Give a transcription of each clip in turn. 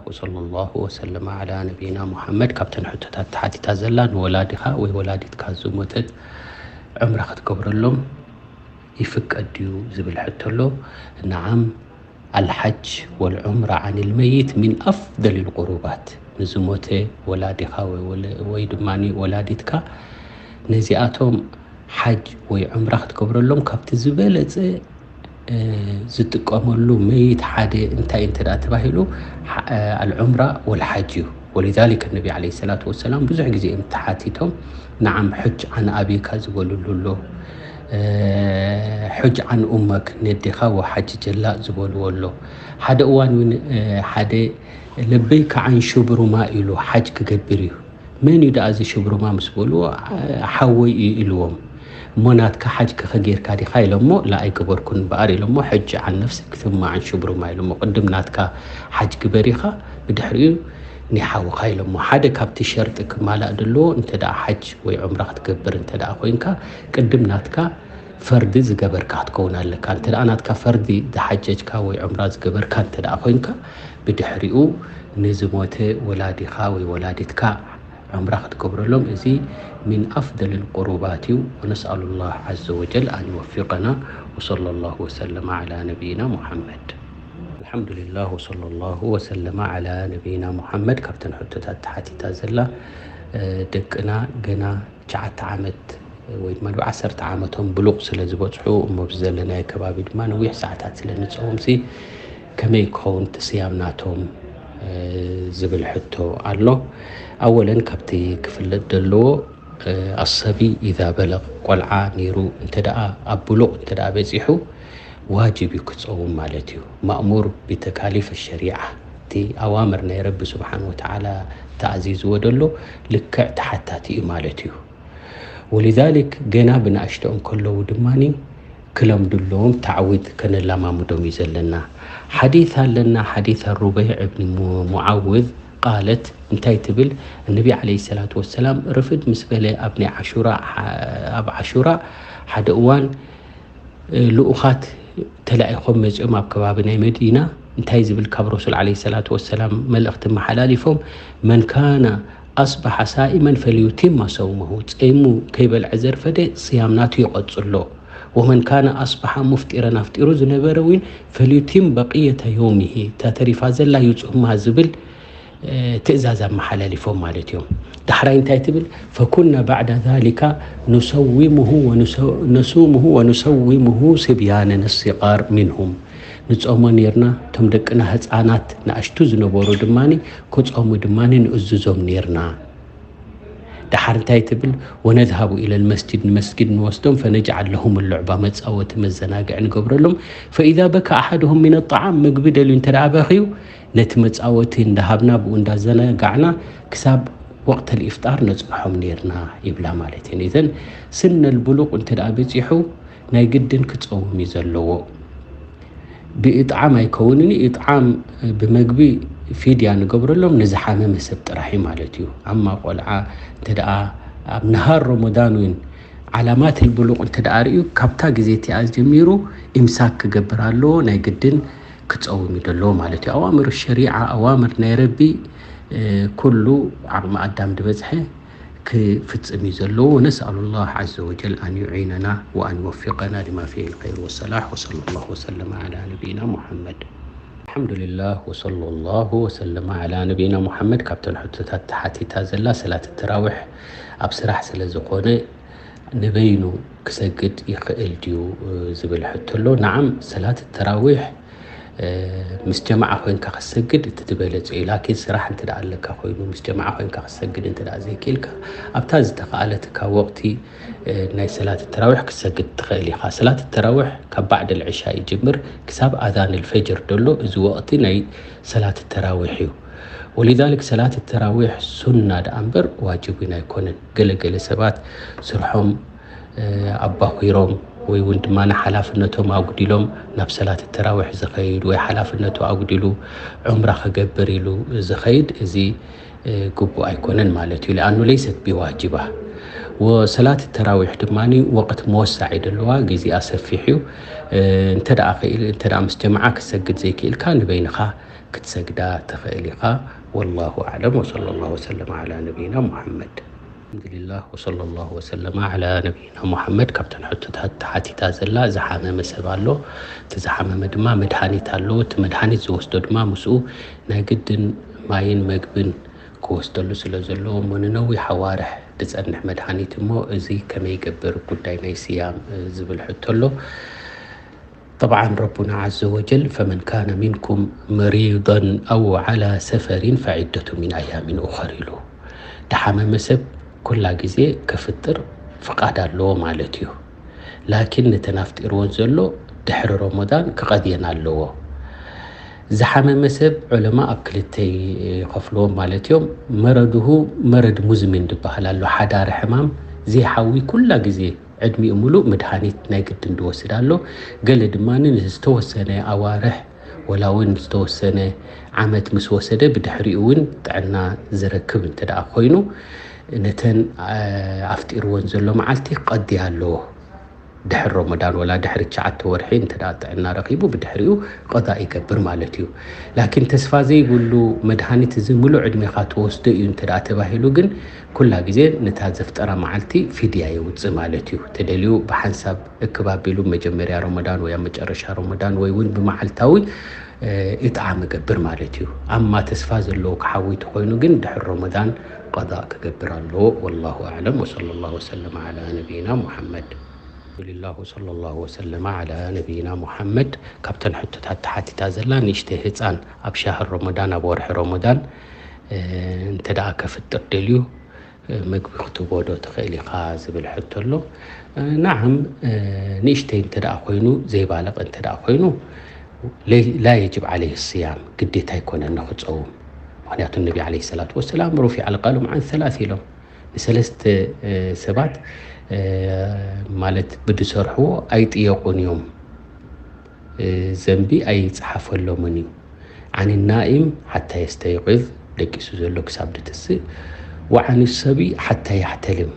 ወሰለላሁ ወሰለመ ዓላ ነቢይና ሙሓመድ። ካብተን ሕቶታት ተሓቲታ ዘላ፣ ንወላዲኻ ወይ ወላዲትካ ዝሞተት ዑምራ ክትገብረሎም ይፍቀድ ድዩ ዝብል ሕቶ ኣሎ። ነዓም፣ ኣልሓጅ ወልዑምራ ዓኒል መይት ሚን ኣፍደሊል ቁሩባት። ንዝሞተ ወላዲኻ ወይ ወለ-፣ ወይ ድማ ወላዲትካ፣ ነዚኣቶም ሓጅ ወይ ዑምራ ክትገብረሎም ካብቲ ዝበለጸ፣ እ፣ ዝጥቀመሉ መይት ሓደ እንታይ እንተ ደኣ ተባሂሉ፣ ሓ-፣ ኣልዑምራ ወልሓጅ እዩ። ወሊዛሊከ ነቢ ዓለይሂ ሰላቱ ወሰላም ብዙሕ ግዜ እዮም ተሓቲቶም፣ ነዓም፣ ሕጅ ዓን ኣቢካ ዝበሉሉ ኣሎ፣ እ፣ ሕጅ ዓን ኡመክ፣ ነዴኻ ወሓጅጀላ ዝበልዎ ኣሎ። ሓደ እዋን እውን፣ እ፣ ሓደ ለበይከ ዓን ሽብሩማ ኢሉ ሓጅ ክገብር እዩ። መን እዩ ደኣ እዚ ሽብሩማ ምስ በልዎ፣ ሓወይ እዩ ኢልዎም። እሞ ናትካ ሓጅ ከ ጌርካ ዲኻ ኢሎሞ፣ ላ ኣይገበርኩን እምበኣር ኢሎሞ፣ ሕጅ ዓን ነፍስክ ثم ዓን ሽብሩማ ኢሎሞ፣ ቅድም ናትካ ሓጅ ግበር ኢኻ፣ ብድሕሪኡ ናይ ሓውኻ ኢሎሞ። ሓደ ካብቲ ሸርጢ ክማላእ ዘለዎ፣ እንተ ደኣ ሓጅ ወይ ዑምራ ክትገብር እንተ ደኣ ኮይንካ፣ ቅድም ናትካ ፈርዲ ዝገበርካ ክትከውን ኣለካ። እንተ ደኣ ናትካ ፈርዲ ዝሓጀጅካ ወይ ዑምራ ዝገበርካ እንተ ደኣ ኮይንካ፣ ብድሕሪኡ ንዝሞተ ወላዲኻ ወይ ወላዲትካ ዑምራ ክትገብረሎም፣ እዚ ሚን ኣፍደል ልቁሩባት እዩ። ወነስኣሉ ላህ ዓዘ ወጀል ኣን ይወፊቀና። ወሰለ ላሁ ወሰለመ ዓላ ነቢይና ሙሓመድ። ኣልሓምዱሊላህ ወሰለ ላሁ ወሰለመ ዓላ ነቢይና ሙሓመድ። ካብተን ሕቶታት ተሓቲታ ዘላ፣ እ፣ ደቅና ገና ትሽዓተ ዓመት ወይ ድማ ኣብ ዓሰርተ ዓመቶም ብሉቕ ስለ ዝበጽሑ፣ እሞ ኣብዚ ዘለናዮ ከባቢ ድማ ነዊሕ ሰዓታት ስለ ንጸውምሲ ከመይ ክኸውን እቲ ስያም ናቶም፣ እ፣ ዝብል ሕቶ ኣሎ። ኣወለን ካብቲ ክፍለጥ ዘለዎ፣ እ፣ ኣሰቢ ኢዛ በለቕ፣ ቆልዓ ነይሩ እንተ ደኣ ኣብ ብሉቕ እንተ ደኣ በጺሑ፣ ዋጅብ እዩ ክጸውም ማለት እዩ። ማእሙር ብተካሊፍ ሸሪዓ፣ እቲ ኣዋምር ናይ ረቢ ስብሓን ወተዓላ ተኣዚዝዎ ደሎ ልክዕ ተሓታቲ እዩ ማለት እዩ። ወሊዛሊክ ገና ብንኣሽቶኦም ከለዉ ድማ ክለምዱ ኣለዎም፣ ታዕዊድ ከነላማምዶም እዩ ዘለና። ሓዲት ኣለና፣ ሓዲት ሩበይዕ እብኒ ሙ-፣ ሙዓውዝ ቃለት፣ እንታይ ትብል? እነቢ ዓለይሂ ሰላቱ ወሰላም ርፍድ ምስ በለ ኣብ ናይ ዓሹራ፣ ኣብ ዓሹራ ሓደ እዋን ልኡኻት ተላኢኾም መጺኦም ኣብ ከባቢ ናይ መዲና። እንታይ ዝብል ካብ ረሱል ዓለይሂ ሰላቱ ወሰላም መልእኽቲ መሓላሊፎም፣ መን ካነ ኣስበሐ ሳኢመን ፈልዩቲማ ሰውመሁ፣ ጸይሙ ከይበልዐ ዘርፈደ ስያም ናቱ ይቐጽሎ። ወመን ካነ ኣስበሐ ሙፍጢረን፣ ኣፍጢሩ ዝነበረ እውን ፈልዩቲም በቅየተ የውሚሂ፣ እታ ተሪፋ ዘላ ይጹማ ዝብል እ፣ ትእዛዝ ኣመሓላሊፎም ማለት እዮም። ዳሕራይ እንታይ ትብል? ፈኩና ባዕዳ ዛሊካ ኑሰዊሙሁ ወኑሰ-፣ ነሱሙሁ ወኑሰዊሙሁ ስብያነነ ሲቃር ሚንሁም። ንጾሞ ኔርና፣ እቶም ደቅና ህጻናት ንኣሽቱ ዝነበሩ ድማ ክጾሙ ድማ ንእዝዞም ኔርና። ደሓር እንታይ ትብል? ወነዝሃቡ ኢለል መስጂድ፣ ንመስጊድ ንወስዶም፣ ፈነጅዓል ለሁም ልዑባ፣ መጻወቲ መዘናግዒ ንገብረሎም። ፈኢዛ በካ ኣሓድሁም ሚነ ጣዓም፣ ምግቢ ደልዩ እንተ ደኣ በኽዩ፣ ነቲ መጻወቲ እንዳሃብና ብኡ እንዳዘናጋዕና ክሳብ ወቅተል ኢፍጣር ነጽንሖም ኔርና ይብላ ማለት እየን። ኢዘን ስነል ብሉቅ እንተ ደኣ በጺሑ ናይ ግድን ክጸውም እዩ ዘለዎ። ብኢጥዓም ኣይከውንን እዩ። ኢጥዓም ብመግቢ ፊድያ ንገብረሎም ንዝሓመመ ሰብ ጥራሕ እዩ ማለት እዩ። ኣማ ቆልዓ እንተ ደኣ ኣብ ነሃር ረመዳን እውን ዓላማት ልብሉቅ እንተ ደኣ ርእዩ፣ ካብታ ግዜ እቲኣ ጀሚሩ ኢምሳክ ክገብር ኣለዎ፣ ናይ ግድን ክጸውም እዩ ዘለዎ ማለት እዩ። ኣዋምር ሸሪዓ፣ ኣዋምር ናይ ረቢ፣ እ፣ ኩሉ ዓቕሚ ኣዳም ዝበጽሐ ክፍጽም እዩ ዘለዎ። ወነስኣሉ ላህ ዓዘ ወጀል ኣን ዩዒነና ወኣን ይወፊቀና ሊማ ፊሂ ልኸይር ወሰላሕ። ወሰለ ላሁ ወሰለመ ዓላ ነቢይና ሙሐመድ። ኣልሓምዱሊላህ ወሰለ ላሁ ወሰለመ ዓላ ነቢይና ሙሐመድ። ካብተን ሕቶታት ተሓቲታ ዘላ ሰላት ተራዊሕ ኣብ ስራሕ ስለ ዝኾነ ንበይኑ ክሰግድ ይኽእል ድዩ ዝብል ሕቶ ኣሎ። ነዓም፣ ሰላት ተራዊሕ፣ እ፣ ምስ ጀማዓ ኮይንካ ክትሰግድ እቲ ዝበለጸ እዩ። ላኪን ስራሕ እንተ ደኣ ኣለካ ኮይኑ፣ ምስ ጀማዓ ኮይንካ ክትሰግድ እንተ ደኣ ዘይክኢልካ፣ ኣብታ ዝተኻእለትካ ወቕቲ፣ እ፣ ናይ ሰላት ተራዊሕ ክትሰግድ ትኽእል ኢኻ። ሰላት ተራዊሕ ካብ ባዕድ ልዕሻ ይጅምር ክሳብ ኣዛን ልፈጅር ደሎ፣ እዚ ወቕቲ ናይ ሰላት ተራዊሕ እዩ። ወሊዛሊክ ሰላት ተራዊሕ ሱና ደኣ እምበር ዋጅብ እውን ኣይኮነን። ገለ ገለ ሰባት ስርሖም፣ እ፣ ኣባኺሮም ወይ እውን ድማ ሓላፍነቶም ኣጉዲሎም ናብ ሰላት ተራዊሕ ዝኸይድ ወይ ሓላፍነቱ ኣጉዲሉ ዑምራ ክገብር ኢሉ ዝኸይድ፣ እዚ፣ እ፣ ግቡእ ኣይኮነን ማለት እዩ። ለኣኑ ለይሰት ቢዋጅባ። ወሰላት ተራዊሕ ድማ ወቕት መወሳዒ ደለዋ፣ ግዜኣ ሰፊሕ እዩ። እ፣ እንተ ደኣ ክኢል-፣ እንተ ደኣ ምስ ጀማዓ ክትሰግድ ዘይክኢልካ ንበይንኻ ክትሰግዳ ትኽእል ኢኻ። ወላሁ ኣዕለም። ወሰለ ላሁ ወሰለም ዓላ ነቢይና ሙሓመድ። ኣልሓምዱሊላህ ወሰለ ላሁ ወሰለመ ዓላ ነቢይና ሙሓመድ። ካብተን ሕቶታት ተሓቲታ ዘላ፣ ዝሓመመ ሰብ ኣሎ፣ እቲ ዝሓመመ ድማ መድሃኒት ኣሎ፣ እቲ መድሃኒት ዝወስዶ ድማ ምስኡ ናይ ግድን ማይን መግብን ክወስደሉ ስለ ዘለዎ፣ እሞ ንነዊሕ ኣዋርሕ ዝጸንሕ መድሃኒት እሞ፣ እዚ ከመይ ይገብር ጉዳይ ናይ ስያም ዝብል ሕቶ ኣሎ። ጠብዓን ረቡና ዓዘ ወጀል፣ ፈመን ካነ ሚንኩም መሪደን ኣው ዓላ ሰፈሪን ፈዒደቱ ሚን ኣያሚን ኡኸር ኢሉ። ድሓመመ ሰብ ኩላ ግዜ ከፍጥር ፍቓድ ኣለዎ ማለት እዩ። ላኪን ነተን ኣፍጢርወን ዘሎ ድሕሪ ረመዳን ክቐድየን ኣለዎ። ዝሓመመ ሰብ ዑለማ ኣብ ክልተ ይኸፍልዎም ማለት እዮም። መረድሁ መረድ ሙዝሚን ዝበሃል ኣሎ፣ ሓዳሪ ሕማም ዘይሓዊ ኩላ ግዜ ዕድሚኡ ሙሉእ መድሃኒት ናይ ግድን ዝወስድ ኣሎ። ገለ ድማ ዝተወሰነ ኣዋርሕ ወላ እውን ዝተወሰነ ዓመት ምስ ወሰደ ብድሕሪኡ እውን ጥዕና ዝረክብ እንተ ደኣ ኮይኑ ነተን ኣፍጢርወን ዘሎ መዓልቲ ክቐድያ ኣለዎ። ድሕሪ ረመዳን ወላ ድሕሪ ትሽዓተ ወርሒ እንተ ደኣ ጥዕና ረኺቡ ብድሕሪኡ ቀዳእ ይገብር ማለት እዩ። ላኪን ተስፋ ዘይብሉ መድሃኒት እዚ ሙሉእ ዕድሜኻ ትወስዶ እዩ እንተ ደኣ ተባሂሉ ግን ኩላ ግዜ ነታ ዘፍጠራ መዓልቲ ፊድያ የውፅእ ማለት እዩ። ተደልዩ ብሓንሳብ እክብ ኣቢሉ መጀመርያ ረመዳን ወይ ኣብ መጨረሻ ረመዳን ወይ እውን ብመዓልታዊ ኢጥዓም እገብር ማለት እዩ። ኣማ ተስፋ ዘለዎ ክሓዊ ተኾይኑ ግን ድሕሪ ረመዳን ቀዳእ ክገብር ኣለዎ። ወላሁ ኣዕለም። ወሰለ ላሁ ወሰለም ዓላ ነቢይና ሙሓመድ። ኣልሓምዱሊላህ ወሰለ ላሁ ወሰለመ ዓላ ነቢይና ሙሓመድ። ካብተን ሕቶታት ተሓቲታ ዘላ፣ ንእሽተይ ህፃን ኣብ ሻህር ረመዳን፣ ኣብ ወርሒ ረመዳን እንተ ደኣ ከፍጥር ደልዩ ምግቢ ክትህቦ ዶ ትኽእል ኢኻ ዝብል ሕቶ ኣሎ። ነዓም፣ ንእሽተይ እንተ ደኣ ኮይኑ፣ ዘይባልቕ እንተ ደኣ ኮይኑ፣ ላ የጅብ ዓለይህ ስያም፣ ግዴታ ኣይኮነን ንኽፀውም። ምኽንያቱ ነቢ ዓለይሂ ሰላቱ ወሰላም ሩፊዐ ኣልቀለም ዓን ሰላስ ኢሎም፣ ንሰለስተ ሰባት ማለት ብድሰርሕዎ ኣይጥየቑን እዮም፣ ዘንቢ ኣይፅሓፈሎምን እዩ። ዓን ናኢም ሓታ የስተይቅዝ፣ ደቂሱ ዘሎ ክሳብ ድትስእ፣ ወዓን ሰቢ ሓታ ያሕተልም፣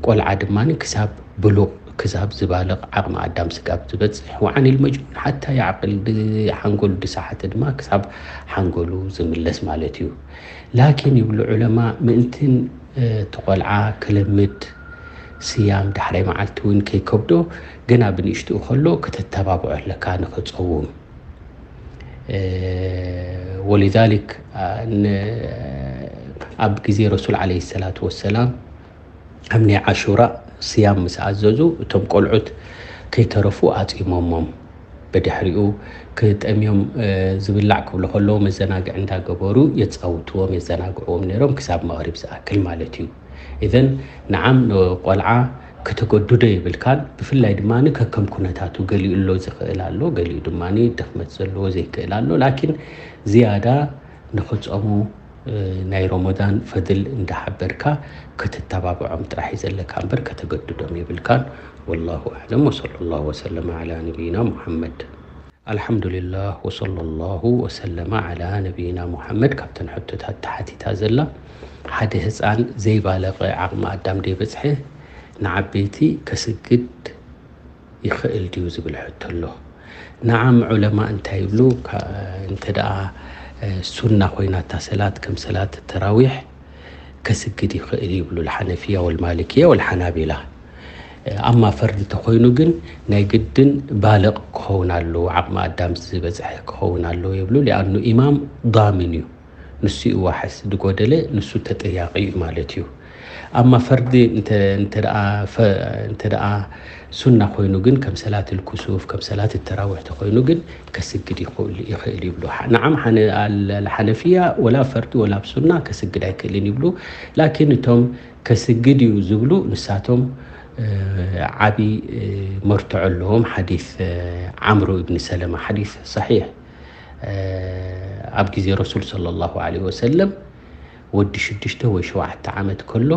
ቆልዓ ድማ ክሳብ ብሉቕ ክሳብ ዝባልቕ ዓቕሚ ኣዳም ስጋብ ዝበፅሕ፣ ወዓን ልመጅኑን ሓታ ያዕቅል፣ ሓንጎሉ ድሰሓተ ድማ ክሳብ ሓንጎሉ ዝምለስ ማለት እዩ። ላኪን ይብሉ ዑለማ፣ ምእንትን እቲ ቆልዓ ክለምድ ስያም ዳሕራይ መዓልቲ እውን ከይከብዶ ገና ብንእሽትኡ ከሎ ከተተባብዖ ኣለካ ንኽፀውም። ወሊዛሊክ ኣብ ግዜ ረሱል ዓለይሂ ሰላቱ ወሰላም ኣብ ናይ ዓሹራ ስያም ምስ ኣዘዙ እቶም ቆልዑት ከይተረፉ ኣፂሞሞም። ብድሕሪኡ ክጠምዮም ዝብላዕ ክብሉ ከለዉ መዘናግዒ እንዳገበሩ የፃውትዎም የዘናግዕዎም ነይሮም ክሳብ መቕሪብ ዝኣክል ማለት እዩ። ኢዘን ንዓም ንቆልዓ ከተገድዶ የብልካን። ብፍላይ ድማ ከከም ኩነታቱ፣ ገሊኡ ኣሎ ዝኽእል ኣሎ፣ ገሊኡ ድማ ድኽመት ዘለዎ ዘይክእል ኣሎ። ላኪን ዝያዳ ንኽፀሙ ናይ ረመዳን ፈድል እንዳሓበርካ ክትተባብዖም ጥራሕ እዩ ዘለካ እምበር ከተገድዶም የብልካን። ወላሁ ኣዕለም። ወሰለ ላሁ ወሰለመ ዓላ ነቢይና ሙሓመድ። ኣልሓምዱሊላህ ወሰለ ላሁ ወሰለመ ዓላ ነቢይና ሙሓመድ። ካብተን ሕቶታት ተሓቲታ ዘላ፣ ሓደ ህፃን ዘይባለቐ ዓቕሚ ኣዳም ደይበፅሐ ንዓበይቲ ከስግድ ይኽእል ድዩ ዝብል ሕቶ ኣሎ። ነዓም፣ ዑለማ እንታይ ይብሉ? እንተ ደኣ ሱና ኮይና እታ ሰላት ከም ሰላት ተራዊሕ ከስግድ ይኽእል ይብሉ፣ ልሓነፊያ ወልማሊክያ ወልሓናቢላ። ኣማ ፈርዲ ተኾይኑ ግን ናይ ግድን ባልቕ ክኸውን ኣለዎ፣ ዓቕሚ ኣዳም ዝበፅሐ ክኸውን ኣለዎ ይብሉ። ሊኣኑ ኢማም ዳሚን እዩ፣ ንሱ እዩ ዋሕስ፣ ድጎደለ ንሱ ተጠያቂ እዩ ማለት እዩ። ኣማ ፈርዲ እንተ ደኣ ሱና ኮይኑ ግን ከም ሰላት ልኩሱፍ ከም ሰላት ተራዊሕ ተኮይኑ ግን ከስግድ ይኽእል ይብሉ። ንዓም ሓነፊያ ወላ ፈርዲ ወላ ኣብ ሱና ከስግድ ኣይክእልን ይብሉ። ላኪን እቶም ከስግድ እዩ ዝብሉ ንሳቶም ዓብይ መርትዖ ኣለዎም። ሓዲስ ዓምሩ እብኒ ሰለማ ሓዲስ ሰሒሕ ኣብ ግዜ ረሱል ሰለላሁ ዐለይሂ ወሰለም ወዲ ሽዱሽተ ወይ ሸውዓተ ዓመት ከሎ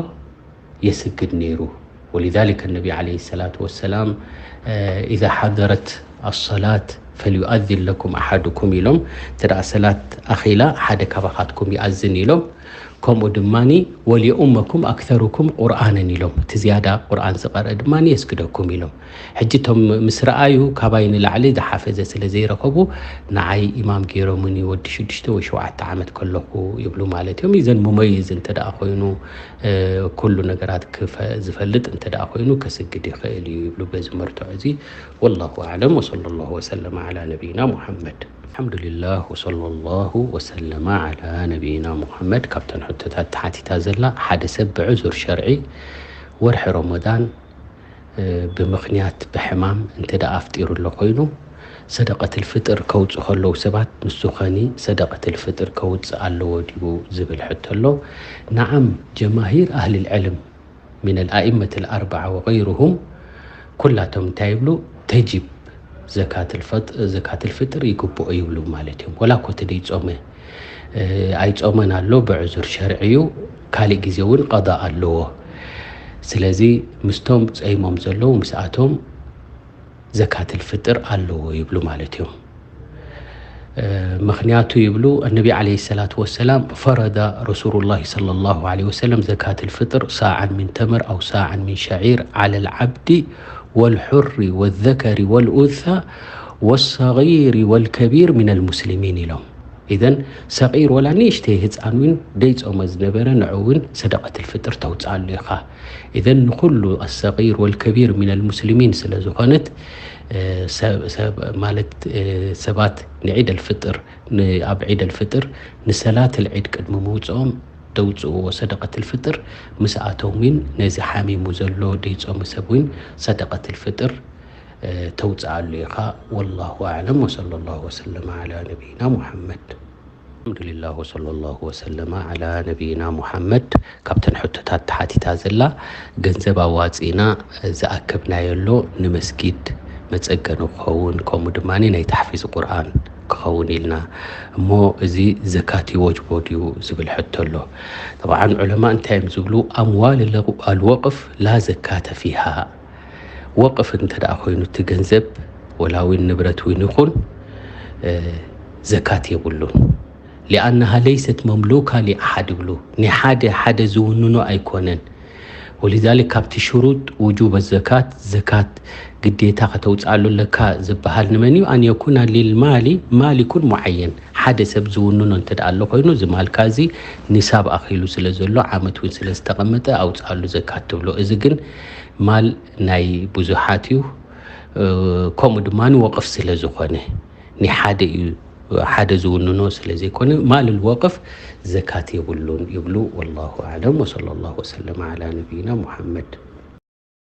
የስግድ ነይሩ። ወሊዛሊከ ነቢ ዐለይሂ ሰላቱ ወሰላም ኢዛ ሓደረት ኣሰላት ፈልዩኣዚን ለኩም ኣሓዱኩም ኢሎም፣ እንተ ደኣ ሰላት ኣኺላ ሓደ ካባኻትኩም ይኣዝን ኢሎም። ከምኡ ድማ ወሊኡመኩም ኣክተሩኩም ቁርኣነን ኢሎም፣ እቲ ዝያዳ ቁርኣን ዝቐርአ ድማ የስግደኩም ኢሎም። ሕጂ እቶም ምስ ረኣዩ ካባይ ንላዕሊ ዝሓፈዘ ስለ ዘይረኸቡ ንዓይ ኢማም ገይሮምኒ ወዲ ሽዱሽተ ወይ ሸውዓተ ዓመት ከለኹ ይብሉ ማለት እዮም። ኢዘን ሙመይዝ እንተ ደኣ ኮይኑ ኩሉ ነገራት ዝፈልጥ እንተ ደኣ ኮይኑ ከስግድ ይኽእል እዩ ይብሉ በዚ መርትዖ እዚ። ወላሁ ኣዕለም ወሰለ ላሁ ወሰለመ ዓላ ነቢይና ሙሓመድ። ኣልሓምዱሊላህ ወሰለ ላሁ ወሰለመ ዓላ ነቢይና ሙሓመድ። ካብተን ሕቶታት ተሓቲታ ዘላ ሓደ ሰብ ብዕዙር ሸርዒ ወርሒ ረመዳን ብምኽንያት ብሕማም እንተ ደኣ ኣፍጢሩ ኣሎ ኮይኑ ሰደቀትል ፍጥር ከውጽእ ከለዉ ሰባት ንሱ ኸኒ ሰደቀትል ፍጥር ከውጽእ ኣለዎ ድዩ ዝብል ሕቶ ኣሎ። ነዓም ጀማሂር ኣህልል ዕልም ሚነል ኣኢመትል ኣርበዓ ወገይሩሁም ኩላቶም እንታይ ይብሉ? ተጅብ ዘካትል ፍጥር ይግብኦ ይብሉ ማለት እዮም። ወላ ኮ እቲ ደይጾመ ኣይጾመን ኣሎ ብዕዙር ሸርዒ እዩ። ካልእ ግዜ እውን ቀዳ ኣለዎ። ስለዚ ምስቶም ጸይሞም ዘለዉ ምስኣቶም ዘካትል ፍጥር ኣለዎ ይብሉ ማለት እዮም። ምኽንያቱ ይብሉ ነቢ ዓለይሂ ሰላቱ ወሰላም ፈረደ ረሱሉላሂ ሰለላሁ ዓለይሂ ወሰለም ዘካትል ፍጥር ሳዓን ሚን ተምር ኣው ሳዓን ሚን ሸዒር ዓለል ዓብዲ ወልሑሪ ወዘከሪ ወልኡንሳ ወሰጊሪ ወልከቢር ሚነል ሙስሊሚን ኢሎም። ኢዘን ሰቂር ወላ ንእሽተይ ህፃን እውን ደይፆመ ዝነበረ ንዑ እውን ሰደቀትል ፍጥር ተውፅኣሉ ኢኻ። ኢዘን ንኩሉ ኣሰቂር ወልከቢር ሚነል ሙስሊሚን ስለ ዝኾነት ማለት ሰባት ንዒድ ኣልፍጥር ኣብ ዒድ ኣልፍጥር ንሰላት ልዒድ ቅድሚ ምውፅኦም ደውፅእዎ ሰደቀት ልፍጥር ምስኣቶም እውን ነዚ ሓሚሙ ዘሎ ደይፆመ ሰብ እውን ሰደቀት ልፍጥር ተውፅኣሉ ኢኻ። ወላሁ ኣዕለም ወሰለ ላሁ ወሰለመ ዓላ ነቢይና ሙሓመድ። ኣልሓምዱሊላህ ወሰለ ላሁ ወሰለመ ዓላ ነቢይና ሙሓመድ። ካብተን ሕቶታት ተሓቲታ ዘላ ገንዘብ ኣዋፂእና ዝኣከብናዮ ኣሎ ንመስጊድ መፀገኒ ክኸውን ከምኡ ድማ ናይ ታሕፊዝ ቁርኣን ክኸውን ኢልና እሞ እዚ ዘካት ይወጅቦ ድዩ ዝብል ሕቶ ኣሎ። ጠብዓን ዑለማ እንታይ እዮም ዝብሉ? ኣምዋል ኣልወቅፍ ላ ዘካተ ፊሃ። ወቅፍ እንተ ደኣ ኮይኑ እቲ ገንዘብ ወላ እውን ንብረት እውን ይኹን ዘካት የብሉን። ሊኣነሃ ለይሰት መምሉካ ሊኣሓድ ይብሉ። ንሓደ ሓደ ዝውንኖ ኣይኮነን። ወሊዛሊክ ካብቲ ሽሩጥ ውጁብ ዘካት ዘካት ግዴታ ከተውፅኣሉ ኣለካ ዝበሃል ንመን እዩ? ኣን የኩና ሊልማሊ ማሊኩን ሙዓየን ሓደ ሰብ ዝውንኖ እንተ ደኣ ኣሎ ኮይኑ እዚ ማልካ እዚ ኒሳብ ኣኺሉ ስለ ዘሎ ዓመት እውን ስለ ዝተቐመጠ ኣውፅኣሉ ዘካት ትብሎ። እዚ ግን ማል ናይ ብዙሓት እዩ። ከምኡ ድማ ወቅፍ ስለ ዝኾነ ንሓደ እዩ ሓደ ዝውንኖ ስለ ዘይኮነ ማል ልወቅፍ ዘካት የብሉን ይብሉ። ወላሁ ኣዕለም ወሰለ ላሁ ወሰለመ ዓላ ነቢይና ሙሓመድ።